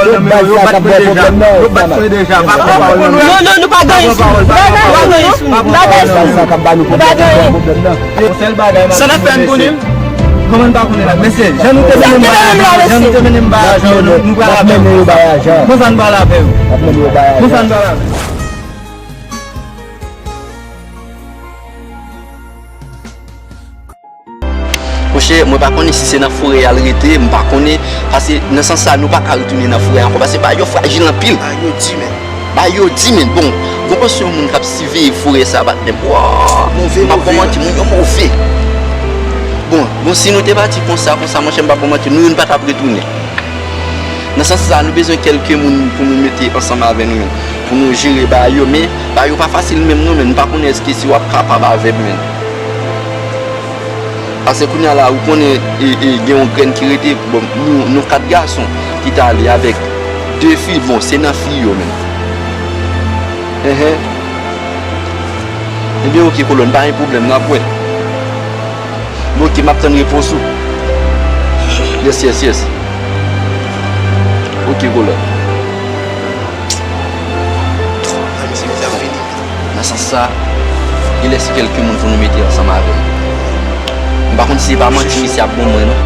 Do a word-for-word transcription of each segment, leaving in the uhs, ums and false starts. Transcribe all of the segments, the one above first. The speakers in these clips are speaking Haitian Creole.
pawòl nan men yo, yo bat mwen deja. Yo bat mwen deja. Pa pran pawòl nan men yo. Non, non, nou pa gen sou. Pa pran pawòl. Pa pran pawòl nan men yo. Nou pa gen sou. Nou pa gen. Yon sèl bagay m ap di mesye. Sa n ap fè, n konnen l? Kòman n pa konnen la? Mesye, jan nou te mennen m bay ajan, jan nou te mennen m bay ajan, nou, nou pral avè yo konsa. Konsa n pral avè yo. Konsa n pral avè yo. Monchè, mwen pa konnen si se nan forè y al rete, m pa konnen, paske nan sans sa, nou pa ka retounen nan forè ankò, paske bagay yo frajil anpil. Bagay yo di, men. Bagay yo di, men. Bon, gon pòsyon moun k ap siveye forè sa, patnè m. Wa! Move, move. M p ap ba w manti, moun yo move. Bon, bon, si nou te pati konsa, konsa, monchè, m p ap ba w manti, nou youn pa t ap retounen. Nan sans sa, nou bezwen kèlke moun pou nou mete ansanm avè nou menm, pou nou jere bagay yo, men bagay yo pa fasil menm non, men m pa konnen èske si w ap kapab avè m, men. Paske kounye a la, ou konnen, e, e, gen yon grenn ki rete, bon, nou, nou kat gason ki t ale avèk de fi, bon, se nan fi yo menm. Enhen. Ebyen, oke, kolòn, pa gen pwoblèm, n ap wè. Bon, oke, m ap tann repons ou. Yes, yes, yes. Oke, kolòn. Nan sans sa, genlè se kèlke moun pou nou mete ansanm avè m. M pa konn si se pa manti misye ap ban mwen, non.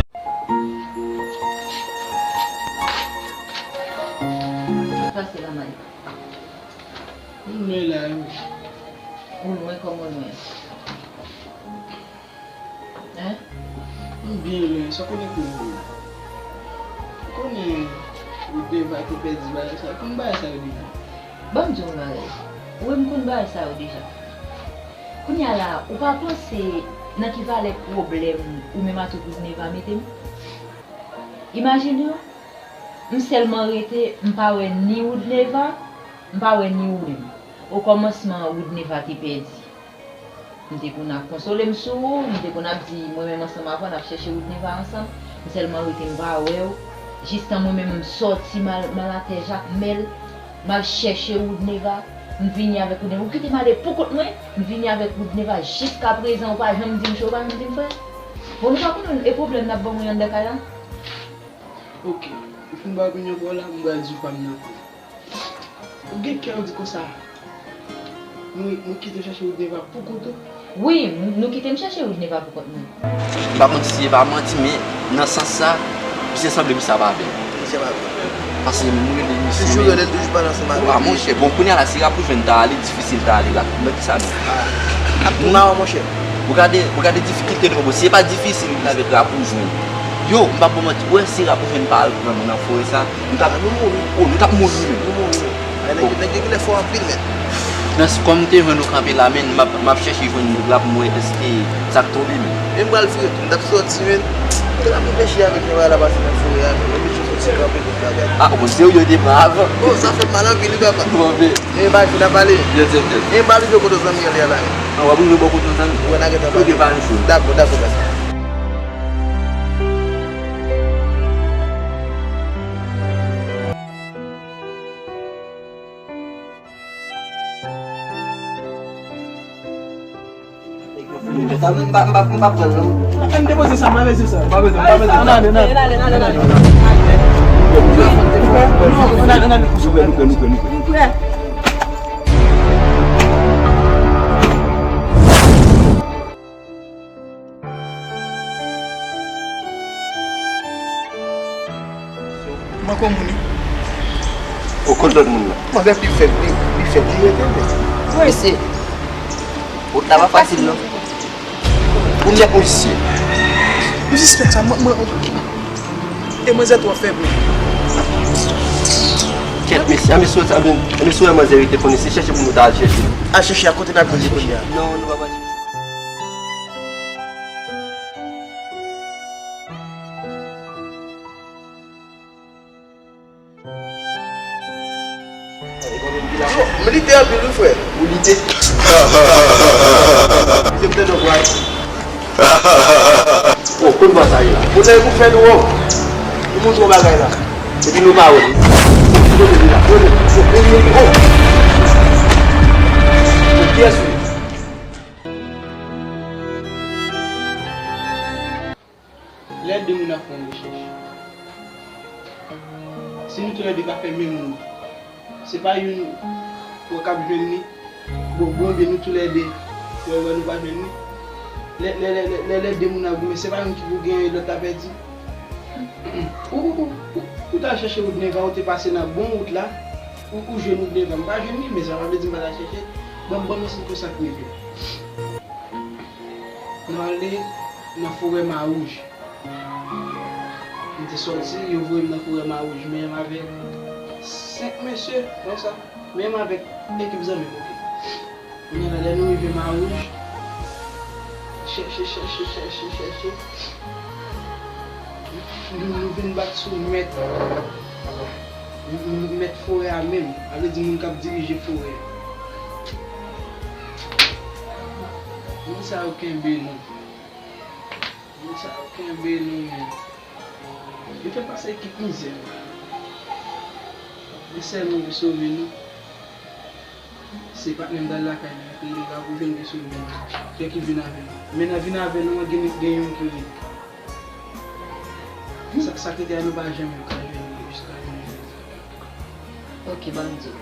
Sa se la, Mike. Ou lwen la, wi. Ou lwen kòman lwen? Hein? M byen lwen, sa konnen pou ou. Ou konnen Woodneva te pèdi bagay sa, ou konn bagay sa yo deja. Ban m di w yon bagay. Wi, m konn bagay sa yo deja. Kounye a la, ou pa panse nan ki valè pwoblèm ou menm atou Woodneva mete m? Imajine w, m sèlman rete, m pa wè ni Woodneva, m pa wè ni ou menm. Okòmansman, Woodneva te pèdi. M te konn ap konsole m sou ou, m te konn ap di mwen menm ansanm avè w n ap chèche Woodneva ansanm. M sèlman rete m pa wè w. Jistan mwen menm m sòti m al, m al atè Jakmèl, m al chèche Woodneva, m vini avèk Woodneva. Ou kite m ale poukont mwen, m vini avèk Woodneva jiskaprezan ou pa janm di m cho, ou pa janm di m frè. Bon, nou pa konnen e pwoblèm n ap ban mwen anndan kay la? Oke, ou fin ba opinyon pa w la, m pral di w pa m nan kou. Ou gen kè w di konsa. nou, nou kite w chache Woodneva pou kont ou? Wi, nou, nou kite m chache Woodneva pou kont mwen. M pa konn si se pa manti, men nan sans sa, misye sanble misye ap avè m. Misye ap avè m. Paske m rele misye, toujou men rele l, toujou pale ansanm avè l. A, monchè, bon, kounye a la, si Rap ou jwenn ta ale, difisil ta ale la. Nan ki sa nou? A, ap tounen avan, monchè. Ou gade, ou gade difikilte nou, bon, si se pa difisil vin avèk Rap ou jwenn. Yo, m p ap ba w manti, ou wè si Rap ou jwenn pa al pran nou nan forè sa, nou t ap, nou mouri. O, nou t ap mouri menm. Nou mouri menm. Ay, nèg yo, nèg yo genlè fò anpil, men. Nan s-, kòm m te jwenn ou kanpe la, men m ap, m ap chèche jwenn nèg la pou m wè èske sa k tonbe, men. Men m pral vire tou, m t ap sòti, men. M te ap reflechi avèk nèg la pase nan forè a, men m oblije sòti kanpe tout bagay. A, o, se ou yo te pran avan. O, sa fè m mal anpil, wi, papa. Bon, men. E pa jwenn ap pale. Yes, yes, yes. E m pral rive kote zanmi an li a la, men. An, w ap rive bò kote zanmi? Wi, n a gentan pale. Ok, pa gen chou. Dakò, dakò, papa. Sa m pa, m pa, m pa pran l, non. Ann depoze sa, m pa bezwen sa. M pa bezwen, m pa bezwen. Ann ale, ann ale, ann ale, ann ale. Non, ann ale, ann ale. Nou prè, nou prè, nou prè, nou prè. Nou prè. Manke yon moun, wi. Ou konn lòt moun nan? Manke pi fèb, pi, pi fèb li rete, men. Wi, se. Wout la pa fasil, non. Ou tchèk misye. M sispèk sa, mwen, mwen, e manzè twò fèb, wi. Kèt, mesye, a, mesye, sa, men, mesye, manzè rete konnen se chèche pou nou ta al chèche. Al chèche a kote n ap jwenn li kounye a? Non, nou pa pral chèche. Yo, m lite anpil wi, frè. Ou lite? Misye m tande w bway. O, kote bò sa ye la? Kote pou fè nou, o. Nou montre w bagay la. Epi nou pa wè l. Kote li la? Kote? O, o, o, o. Kiyès ou ye? Lè de moun ap fè yon rechèch, si nou toulède pa fè menm wout, se pa youn wè k ap jwenn li, bon, bon, oubyen nou toulède wè, wè nou pa jwenn li. Lè, lè, lè, lè, lè, lè de moun ap goumen, se pa youn ki pou genyen, lòt la pèdi. Ou, ou, ou, ou, ou ta chèche Woodneva, ou te pase nan bon wout la, ou, ou jwenn Woodneva, m pa jwenn li, men sa pa vle di m pa ta chèche. Ban m, ban m esplike w sa k rive. Nou ale nan forè Mawouj. M te sòti, yo voye m nan forè Mawouj, menm avèk senk mesye, konsa, menm avèk ekip zanmi m, oke. Kounye a la, lè nou rive Mawouj, chèche, chèche, chèche, chèche. Nou, nou vin bat sou mèt, mèt forè a menm, sa vle di moun k ap dirije forè a. Moun sa yo kenbe nou. Moun sa yo kenbe nou, men. Yo fè pase ekip mizè. Men sèl moun ki sove nou, se patnè m t al lakay li, ki rele Gabou Jèn ki sove nou. Kèk ki vin avè nou. Men nan vin avè nou an, gen, gen youn ki rete. Sa, sa ki te a nou pa janm ka jwenn li jiska jounen jodi a. Ok, ban m di w.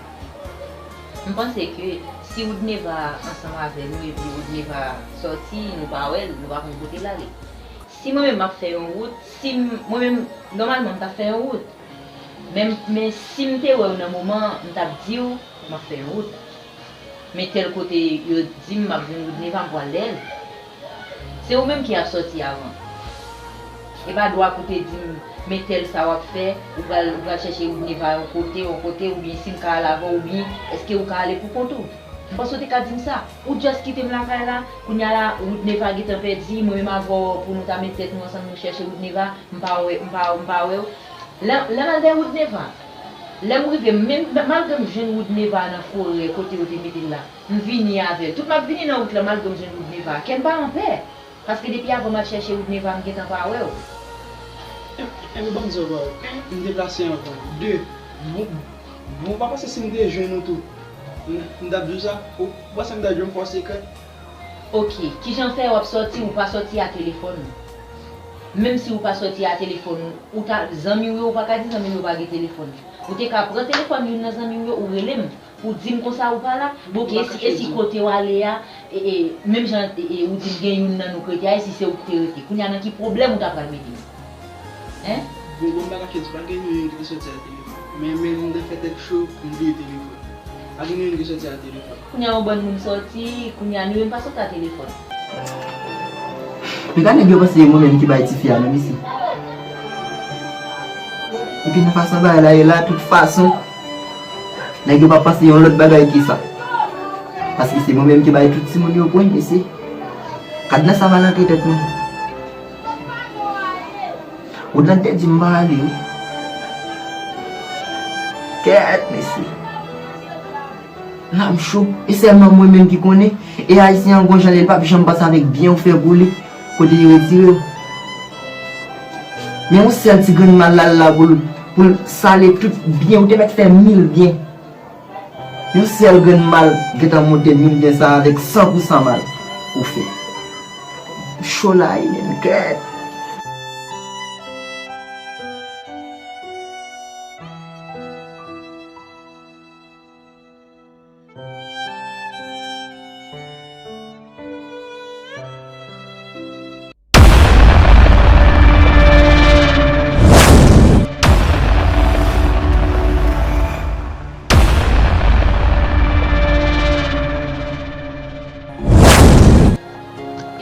M panse ke si Woodneva ansanm avè nou epi Woodneva sòti, nou pa wè l, nou pa konn kote l ale. Si mwen menm m ap fè yon wout, si m, mwen menm, nòmalman m t ap fè yon wout. Men, men si m te wè w nan moman an, m t ap di w, m ap fè yon wout. Men tèl kote yo di m m ap jwenn Woodneva, m pral dèyè l. Se ou menm ki ap sòti avan. E pa dwa pou te di m, men tèl sa w ap fè, ou pral, ou pral chèche Woodneva yon kote, yon kote, oubyen si m ka al avè w, oubyen èske ou ka ale pou kont ou? M panse w te ka di m sa. Ou just kite m lakay la, kounye a la, Woodneva gentan pèdi, mwen menm avè w pou nou ta met tèt nou ansanm, nou chèche Woodneva, m pa wè, m pa, m pa wè w. Lè, lè m al dèyè Woodneva, lè m rive, menm, malgre m jwenn Woodneva nan forè kote yo te mete l la, m vini avè l. Tout m ap vini nan wout la, malgre m jwenn Woodneva, kè m pa anpè. Paske depi avan m ap chèche Woodneva, m gentan pa wè w. Enben, ban m di w yon bagay. M deplase anvan. De, bon, bon, w pa panse si m te jwenn ou tou, m, m t ap di w sa? Ou, ou panse m t ap jwenn fè w sekrè? Ok, kijan fè w ap sòti, ou pa sòti a telefòn ou? Menm si ou pa sòti a telefòn ou, ou ta, zanmi w yo, ou pa ka di zanmi w yo pa gen telefòn. Ou te ka pran telefòn youn nan zanmi w yo, ou rele m. Ou di m konsa ou pa la? Bon, ok, e si, e si kote w ale a, e, e, menm jan, e, e, ou di m gen youn nan nou k rete a, e si se ou ki te rete? Kounye a nan ki pwoblèm ou ta pral mete m? Hein? Bon, bon, m pa kache di, pa gen youn ki te soti a telefòn. Men, men, m nan fè tèt cho, m bliye telefòn. Pa gen youn ki soti a telefòn. Kounye a yon bann moun soti, kounye a nou menm pa soti a telefòn. Men gade nèg yo panse se mwen menm ki bay tifi a non, mesye. Epi nan fason bagay la ye la, tout fason, nèg yo pa panse yon lòt bagay ke sa. Paske se mwen menm ki bay tout timoun yo pwen, mesye. Kad nan sa mal antre tèt mwen. Woodland te di m pa ale wi. Kèt, mesye. Nanm cho. E sèlman mwen menm ki konnen. E ayisyen an gon jan li ye, l p ap janm panse avèk byen ou fè pou li. Kote li retire w. Men yon sèl ti grenn mal la l la pou l, pou l sale tout byen. Ou te mèt fè mil byen. Yon sèl grenn mal gentan monte mil byen sa avèk san pou san mal ou fè. Cho la, e menm kèt.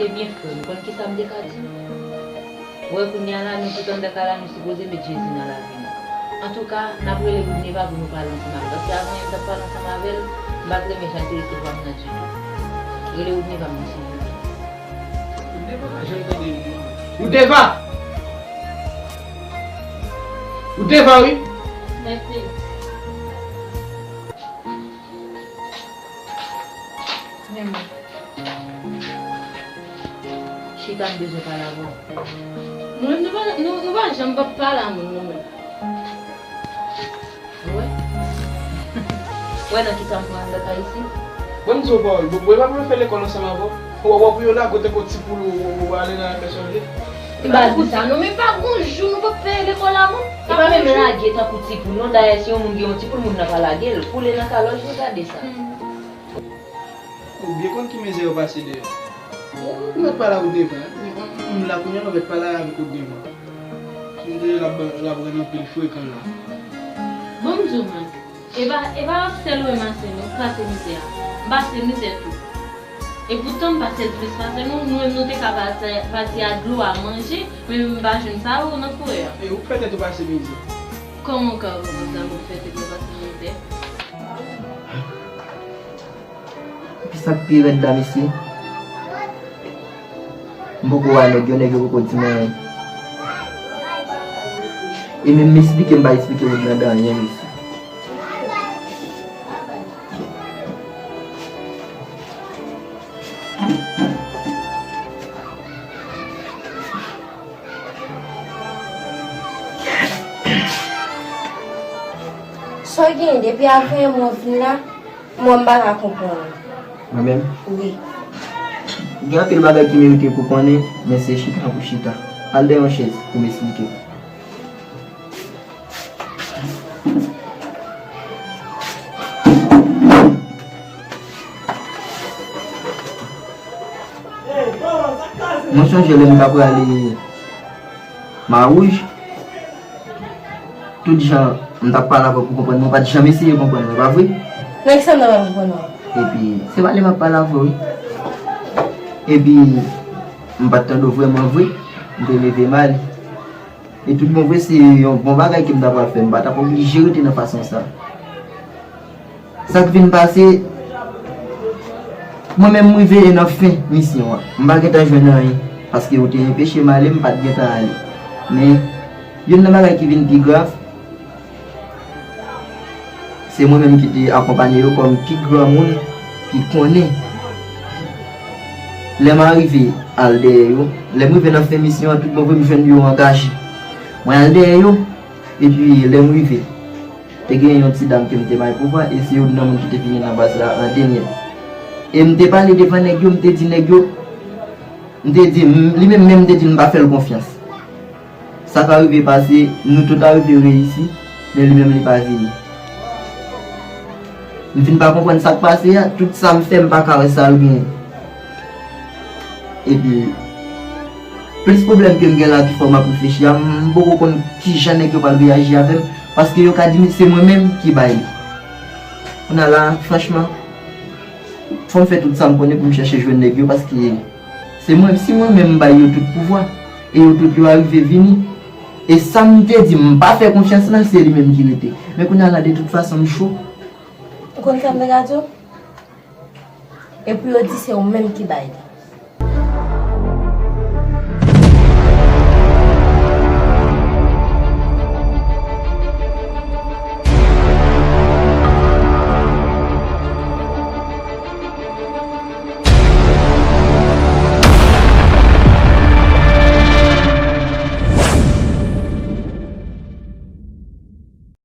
Ebyen, frè m, konn kisa m te ka di w? Ou wè, kounye a la, nou tout anndan kay la, nou sipoze met Jezi nan lavi nou. Antouka, n ap rele Woodneva pou nou pale ansanm avè l. Paske avan yè m t ap pale ansanm avè l, m pa t renmen jan l te resevwa m nan ditou. Rele Woodneva m nan, silvouplè. Woodneva pa janm tande li non. Woodneva! Woodneva, wi! Mèsi. Men mwen. Chita, m bezwen pale avè w. Mwen, nou pa, nou, nou pa janm p ap pale a moun, nou menm. Ou wè? Ou wè nan kisa m pran anndan kay isit? Mwen, m di w pawòl, bon, bon, e pa pou yo fè lekòl ansanm avè w? Ou wè, w ap pou yo lage w tankou ti poul ou, ou, ou ale nan afè chanje. M pa di sa, non, men pa gon jou nou p ap fè lekòl avan. E pa menm lage tankou ti poul, non. Dayè, si yon moun gen yon ti poul, moun nan pa lage l. Koule nan kalòj, nou gade sa. Hmm. Ou byen konn ki mizè yo pase dèyè. Ou mèt pale ak Woodneva. M, m, m la kounye a, nou mèt pale avèk Woodneva. Si m te la, l ap rann anpil frekan la. Bon, m di w, Mike, e pa, e pa sèl ou menm ase, non, k pase mizè a. M pase mizè tou. E poutan, m pase l plis pase nou. Nou menm, nou te ka pase, pati a dlo a, manje, men m pa jwenn sa yo nan kouri a. E ou k fè tèt ou pase mizè. Kòman w ka konn sa, m fè tèt mwen pase mizè? Epi sa k pi rèd la, mesye, m poko wè nèg yo, nèg yo poko di m anyen. E menm m esplike, m pa esplike moun nan de anyen, mesye. Sa w gen, depi avan yè m wè w vin la, mwen m pa ka konprann ou. Mwen menm? Wi. Gen anpil bagay ki merite pou konnen, men se chita pou chita. Al dèyè yon chèz pou m esplike w. Mwen sonje lè m t ap prale Mawouj, tout jan m t ap pale avè w pou konprann mwen, ou pa t janm eseye konprann mwen, pa vre? Nan kisa m ta pral konprann ou? Epi, se pale m ap pale avè w, wi. Epi, m pa t tande w vrèman vre, m te leve m ale. E tout bon vre, se yon bon bagay ke m ta pral fè. M pa t ap oblije rete nan fason sa. Sa k vin pase, mwen menm m rive nan fen misyon an. M pa gentan jwenn anyen, paske yo te enpeche m ale, m pa t gentan ale. Men, youn nan bagay ki vin pi grav, se mwen menm ki te akonpanye yo kòm pi granmoun ki konnen. Lè m arive al dèyè yo, lè m rive nan fen misyon an, tout bon vre m jwenn yo angaje. Mwen al dèyè yo, epi lè m rive, te gen yon ti dam ke m te bay pouvwa, e se youn nan moun ki te vini nan baz la an dènye. E m te pale devan nèg yo, m te di nèg yo, m te di, m, li menm menm m te di l m pa fè l konfyans. Sa ka rive pase, nou tout arive reyisi, men li menm li pa vini. M vin pa konprann sa k pase a, tout sa m fè m pa ka wè sa l gen. Epi, plis pwoblèm ke m gen la ki fè m ap reflechi a, m poko konn kijan nèg yo pral reyaji avè m, paske yo ka di se mwen menm ki bay li. Kounye a la, franchman, fò m fè tout sa m konnen pou m chèche jwenn nèg yo, paske se mwen, si mwen menm m bay yo tout pouvwa, e yo tout yo arive vini, e sa m te di m pa fè konfyans lan, se li menm ki rete. Men kounye a la, de tout fason, m cho. Ou konn sa m te ka di w? Epi yo di se ou menm ki bay li.